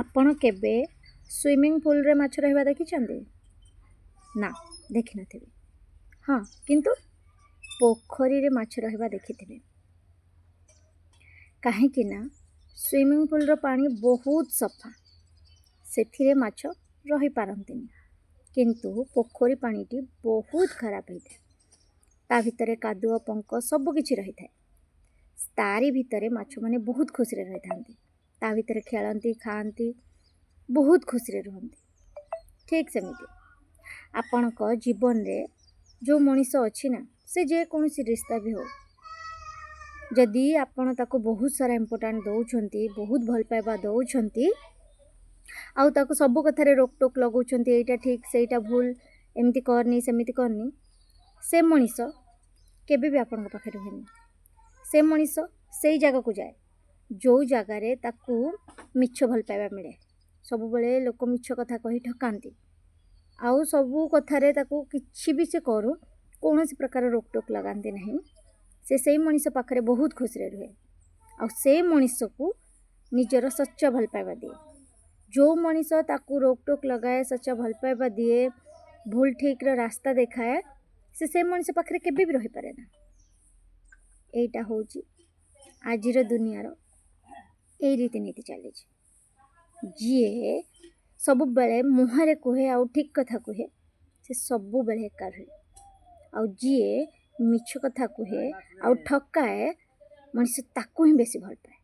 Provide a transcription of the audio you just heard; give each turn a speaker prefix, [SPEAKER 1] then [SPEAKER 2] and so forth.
[SPEAKER 1] ଆପଣ କେବେ ସୁଇମିଂ ପୁଲ୍ରେ ମାଛ ରହିବା ଦେଖିଛନ୍ତି? ନା, ଦେଖିନଥିବେ। ହଁ, କିନ୍ତୁ ପୋଖରୀରେ ମାଛ ରହିବା ଦେଖିଥିବେ। କାହିଁକି ନା ସୁଇମିଂ ପୁଲ୍ର ପାଣି ବହୁତ ସଫା, ସେଥିରେ ମାଛ ରହିପାରନ୍ତିନି। କିନ୍ତୁ ପୋଖରୀ ପାଣିଟି ବହୁତ ଖରାପ ହେଇଥାଏ। ତା ଭିତରେ କାଦୁଅ, ପଙ୍କ ସବୁକିଛି ରହିଥାଏ। ତାରି ଭିତରେ ମାଛମାନେ ବହୁତ ଖୁସିରେ ରହିଥାନ୍ତି। ତା ଭିତରେ ଖେଳନ୍ତି, ଖାଆନ୍ତି, ବହୁତ ଖୁସିରେ ରୁହନ୍ତି। ଠିକ୍ ସେମିତି ଆପଣଙ୍କ ଜୀବନରେ ଯେଉଁ ମଣିଷ ଅଛି ନା, ସେ ଯେକୌଣସି ରିସ୍ତା ବି ହଉ, ଯଦି ଆପଣ ତାକୁ ବହୁତ ସାରା ଇମ୍ପୋର୍ଟାଣ୍ଟ ଦେଉଛନ୍ତି, ବହୁତ ଭଲ ପାଇବା ଦେଉଛନ୍ତି ଆଉ ତାକୁ ସବୁ କଥାରେ ରୋକଟୋକ ଲଗାଉଛନ୍ତି, ଏଇଟା ଠିକ୍, ସେଇଟା ଭୁଲ, ଏମିତି କରନି, ସେମିତି କରନି, ସେ ମଣିଷ କେବେ ବି ଆପଣଙ୍କ ପାଖରେ ରୁହେନି। ସେ ମଣିଷ ସେଇ ଜାଗାକୁ ଯାଏ ଯେଉଁ ଜାଗାରେ ତାକୁ ମିଛ ଭଲ ପାଇବା ମିଳେ। ସବୁବେଳେ ଲୋକ ମିଛ କଥା କହି ଠକାନ୍ତି ଆଉ ସବୁ କଥାରେ ତାକୁ କିଛି ବି ସେ କରୁ, କୌଣସି ପ୍ରକାର ରୋକଟୋକ ଲଗାନ୍ତି ନାହିଁ। ସେ ସେଇ ମଣିଷ ପାଖରେ ବହୁତ ଖୁସିରେ ରୁହେ ଆଉ ସେ ମଣିଷକୁ ନିଜର ସଚ୍ଚା ଭଲ ପାଇବା ଦିଏ। ଯେଉଁ ମଣିଷ ତାକୁ ରୋକଟୋକ ଲଗାଏ, ସଚ୍ଚା ଭଲ ପାଇବା ଦିଏ, ଭୁଲ ଠିକ୍ର ରାସ୍ତା ଦେଖାଏ, ସେ ସେ ମଣିଷ ପାଖରେ କେବେ ବି ରହିପାରେ ନା। ଏଇଟା ହେଉଛି ଆଜିର ଦୁନିଆର ଏଇ ରୀତିନୀତି ଚାଲିଛି। ଯିଏ ସବୁବେଳେ ମୁହଁରେ କୁହେ ଆଉ ଠିକ୍ କଥା କୁହେ, ସେ ସବୁବେଳେ ଏକା ରୁହେ। ଆଉ ଯିଏ ମିଛ କଥା କୁହେ ଆଉ ଠକାଏ, ମଣିଷ ତାକୁ ହିଁ ବେଶୀ ଭଲ ପାଏ।